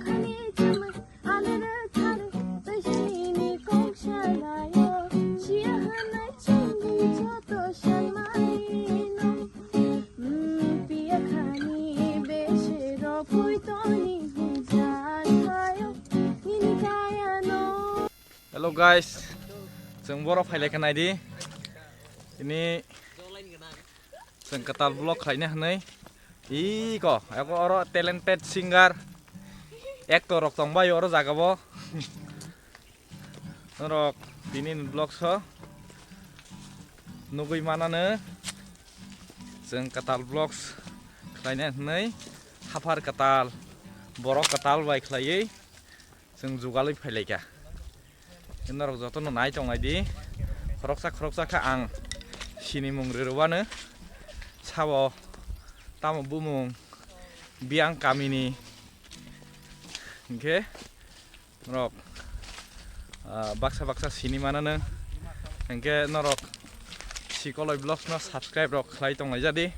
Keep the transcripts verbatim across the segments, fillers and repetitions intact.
Khani chumui alere thari tei sini kok salayo. Siya hanai chumui joto sanmani no. Hmm, piya khani bese rok pui toni hujak thayo. Nini kaya no. Hello guys, chwng boro phailai kha naidi. Ini chwng kwtal vlog khlaina hwnwi. Iko, eko oro talented singer, actor rok tongbai oro jaga bo. Norok tini vlog so nugui manano chwng kwtal vlogs khlaina hwnwi haphar kwtal, borok kwtal bai khlaiwi chwng jugalwi phailaikha. Norok jotono nai tongnai di. Khoroksa khoroksa kha ang sinimung rwrwano. Sabo tamo bumung biyang kamini hinkhe norok, ah, baksa baksa sini manano. Hinkhe norok Sikoloi Vlogs no subscribe rok khlai tonglai jadi.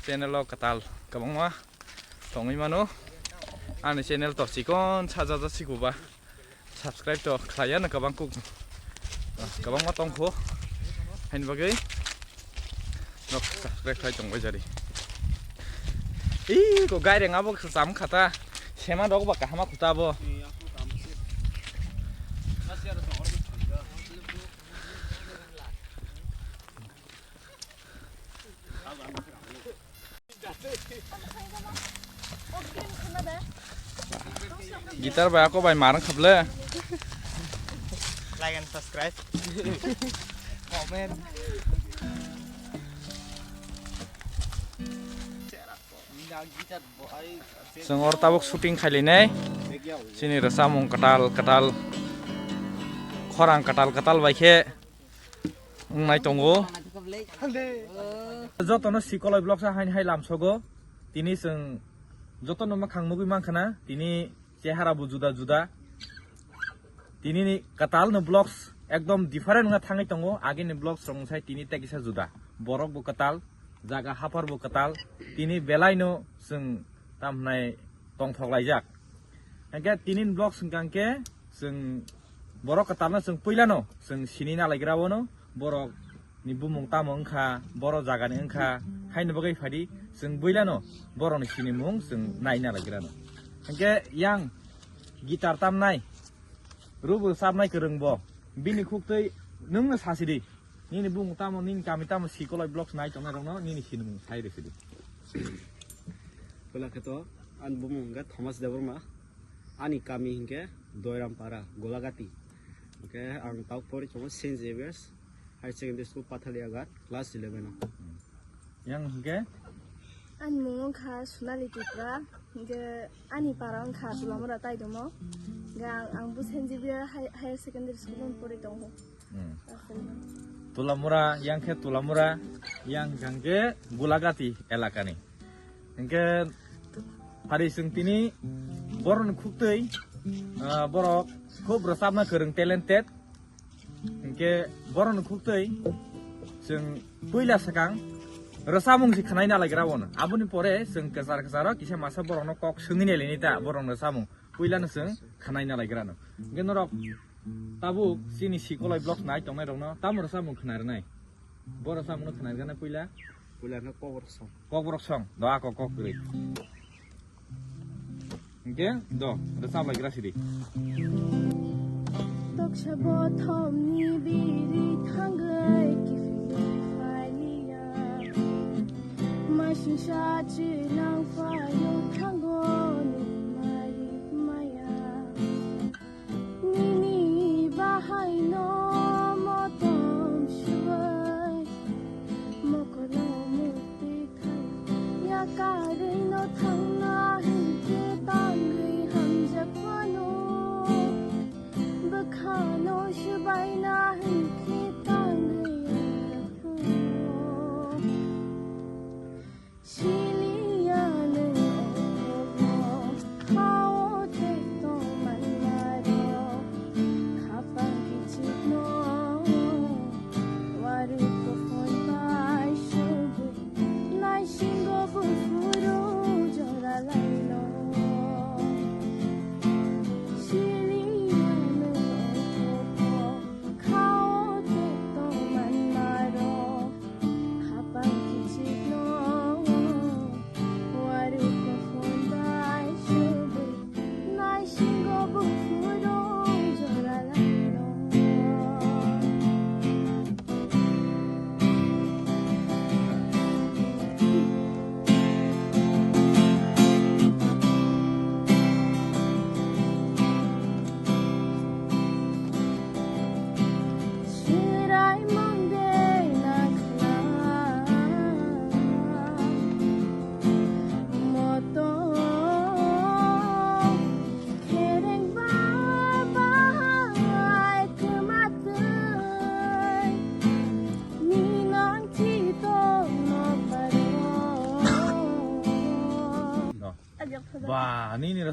Channel o kwtal kwbangma tongwi mano. Ani channel to chikon sajajak sikuba. Subscribe to khlaiya no kwbang kuk, kwbangma tongkho. Haini bagwi nok subscribe khlai tongbai jari. Ih, ko gaireng abo cham khata. Sema dok ba kahama khuta bo. Guitar bai ako bai marang khaple. Like and subscribe. Comment. Chwng or tabuk shooting khailainai. Chini rwchapmung kwtal kwtal, khorang kwtal kwtal bai khe. Wngnai tongo. Jotono Sikoloi Vlogs haini hai lamsogo. Tini chwng jotono mwkhang nugui mankha na. Tini chehara bo juda juda. Tini ni kwtal no vlogs ekdom different wngna thangwi tongo. Agini vlogs rok wngsai tini tei kisa juda. Borok bo kwtal, jaga haphar bo kwtal. Tini belai no chwng tamhnai tongthok laijak. Hingke tini ni vlogs hingka hingke chwng borok kwtalno chwng puilano chwng sini nalaigra bono borok ni bumung tamo wngkha, boro jagani wngkha, haino bagwi phadi chwng builano borokni sinimung chwng nai nalaigrano. Hingke yang guitar tamnai, rubo sabnai kwrwng bo, bini khuktwi nwngno sasidi. Nini bumung tamo, nini kami tamo, Sikoloi Vlogs nai tongnai rokno nini sinimung sai rw sidi. Pwla khe to ani bumung hwnkhe Thomas Debbarma, ani kami hwnkhe Doirampara, Golagati. Hwnkhe ang tabuk pori tongo Saint Xavier's Higher Secondary School, Pathaliaghat, class eleven o. Yang hwnkhe? Ani mung wngkha Sonali Tripura, hwnkhe ani para wngkha Tulamura Taidomo. Hwnkhe ang, ang bo Saint Xavier High-, Higher Secondary School o pori tongo. Hmm. Tulamura, yang khe Tulamura, yang hwnkhe Gulagati elakani. Hingke hari chwng tini borokni khuktwi, ah, borok khub rwchapna kwrwng, talented. Hingke borokni khuktwi chwng puila swkang rwchapmung se khwnai nalaigra bono. Aboni pore chwng kwchar kwcharo kisa masa borokno kok swngwi nailini ta borokni rwchapmung. Puilano chwng khwnai nalaigrano. Hingke norok tabuk chini Sikoloi Vlogs nai tongnai rokno tamo rwchapmung khwnai rwnai? Bo rwchapmung no khwnai rwnai puila? Puila no Kokborok song. Kokborok song. Do ako kok kwrwi. Hingke do rwchap laigra sidi. Toksa bothomni biri thangwi kiphilwi phailiya. Masingsa chinang phaio thango ni mari maya. Nini bahaino motom subai, mokolo mukti khai, yakarino thangna hinkhe tangwi hamjak phano, bwkhano subaina hinkhe tangwi hamjak phano. Siliya nung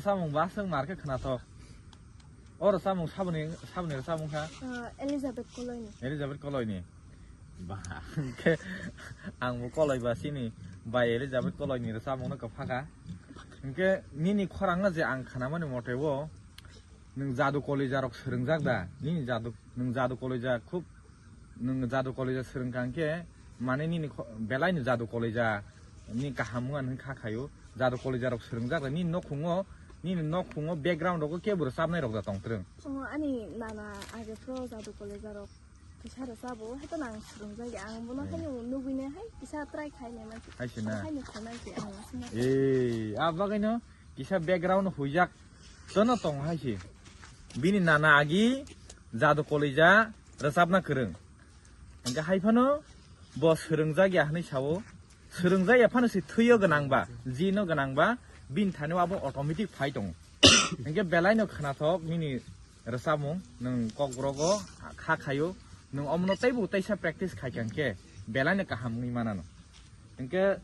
Samung ba swng mar khe khnathok. Oro samung saboni, saboni samung kha? Ah, Elizabeth Koloini. Elizabeth Koloini. Ba, hwnkhe ang bo Koloi ba sini bai Elizabeth Koloini samung no kwpha kha. Hwnkhe nini khorang no je ang khnamani mote bo, nwng jadu kolija rok swrwngjak da? Nini jadu, nwng jadu kolija khub, nwng jadu kolija swrwngkha hwnkhe, mane nini kho-, belai no jadu kolija ni kaham wngya hwn kha khaio. Jadu kolija rok swrwngjak da nini nokhungo, nini nokhungo background rogo kebo rwchabnai rok da tongtwrwng? O, ani nana age pro jadu kolija rok kisa rwchabo, haito nang swrwngjak ya, ang bono haino nugwini hai kisa try khainai mansi. Hai se na? Haino khonai se ang aswk na. Ei, a bagwino kisa background huijak tono tong hai se. Bini nana agi jadu kolija rwchabna kwrwng. Hwnkhe hai phano bo swrwngjak ya hwnwi sao. Swrwngjak ya phano se thwiyo gwnang ba, jino gwnang ba, bini thani abo automatic phai tongo. Hwnkhe belai no khnathok nini rwchabmung, nwng kokborok o kha khaio, nwng omono teibo teisa practice khai kha hwnkhe belai no kaham wngwi manano. Hwnkhe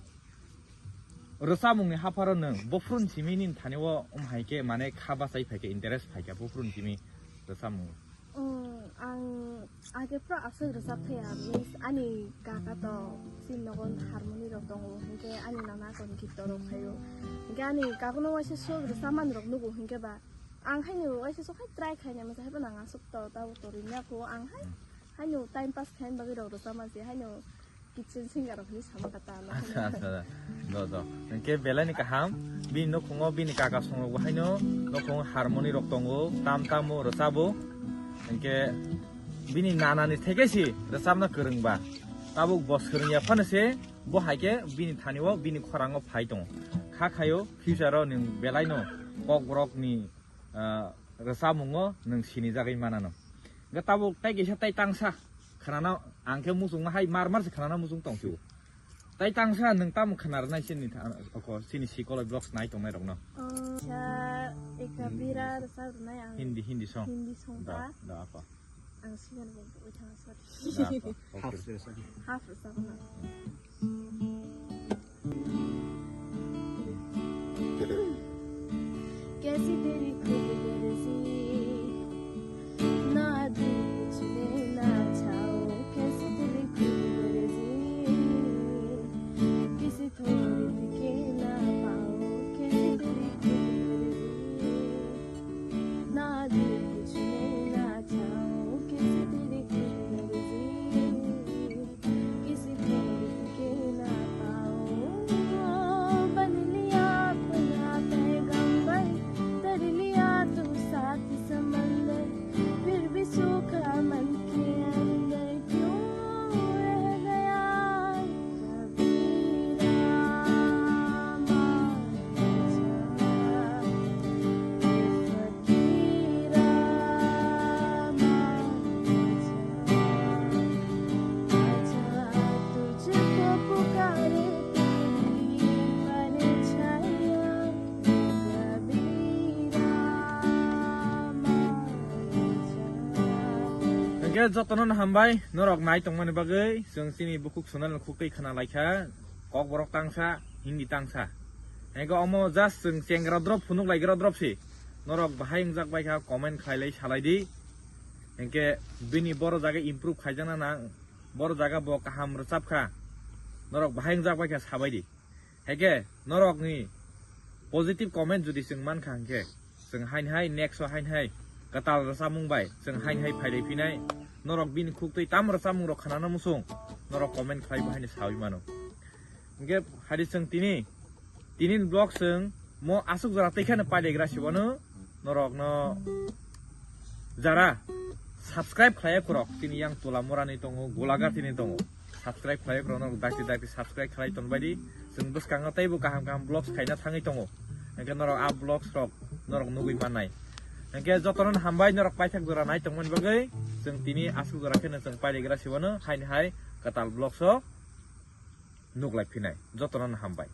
rwchabmungni hapharo nwng buphuruni simi nini thani o wng hai khe, mane kha bachai phai khe, interest phai kha buphuruni simi rwchabmung? Mm, ang age pro aswk rwchap thaya, means ani kaka to chini nogo harmony rok tongo, hwnkhe ani nana kon git rok khaio, hwnkhe ani kaka no waisa sok rwchapmani rok nugo, hwnkhe ba ang haino waisa sok hai try khainai masa, haibo nang aswk to tabo torwi ya kho, ang hai haino time pass khaina bagwi rok rwchapma se haino kitchen singer rok hinwi sama kha ta ano. Acha, acha, do, do. Hwnkhe belai ni kaham, bini nokhungo bini kaka song rok bo haino nokhungo harmony rok tongo, tam tamo rwchabo. Hwnkhe bini nana ni theke si rwchapna kwrwng ba. Tabuk bo swrwng ya phano se, bo hai khe bini thani o bini khorang o phai tongo. Kha khaio future o nwng belai no kokborok ni ah, rwchapmungo nwng sinijagwi manano. Hwnkhe tabuk tei kisa tei tangsa khnana, ang khe muchungma hai mar mar se khnana muchung tong phio. Tei tangsa nwng tamo khna rwnai chini tha-, oko chini Sikoloi vlogs nai tongnai rokno? Oh, sa eka bira rwchap rwnai ang. Hindi, Hindi song. Hindi song Da, ta. Da, apa. Ang sigan bo ui thang, sorry. Da, apa. Okay. Half rwchap na. Half rwchap na. कैसी तेरी खूबगर्जी, ना दिल कुछ लेना चाहो, कैसी तेरी खूबगर्जी, किसी थोड़ी के ना पाओ, कैसी तेरी खूबगर्जी, ना दिल कुछ लेना चाहो, कैसी तेरी खूबगर्जी। किसी थोड़ी के ना पाओ, बन लिया अपना पैगंबर, तर लिया तू साथ समंदर, फिर भी सूखा मन के अंदर क्यों रह गया कबीरा? Hwnkhe jotono no hambai norok nai tongmani bagwi, chwng chini bukhuk channel no khuk twi khna laikha. Kokborok tangsa, Hindi tangsa. Hwnkhe omo just chwng chengra drop phunuk laigra drop se. Norok bahai wngjak bai kha, comment khlai lai salai di. Hwnkhe bini boro jaga improve khaijakna nang, boro jaga bo kaham rwchap kha. Norok bahai wngjak bai kha sabai di. Hwnkhe norokni positive comment jodi chwng man kha hwnkhe, chwng haini hai next o haini hai kwtal rwchapmung bai chwng haini hai phailai phinai. Norok bini khuk twi tamo rwchapmung rok khnana muchung, norok comment khlai bo haini sawi mano. Hwnkhe hai di chwng tini, tini ni vlog chwng mo aswk jora tei kheno pailegra sibano norokno jara subscribe khlai khorok, tini yang Tola Mora ni tongo, Golagar tini tongo. Subscribe khlai khorok norok dakti dakti subscribe khlai tonbai di. Chwng bwskango teibo kaham kaham vlogs khaina thangwi tongo. Hwnkhe norok a vlogs rok norok nugwi mannai. Hwnkhe jotono hambai norok paithak jora nai tongmani bagwi. Chwng tini aswk jora kheno chwng pailegra sibano haini hai kwtal vlogs o nuklai phinai. Jotono hambai.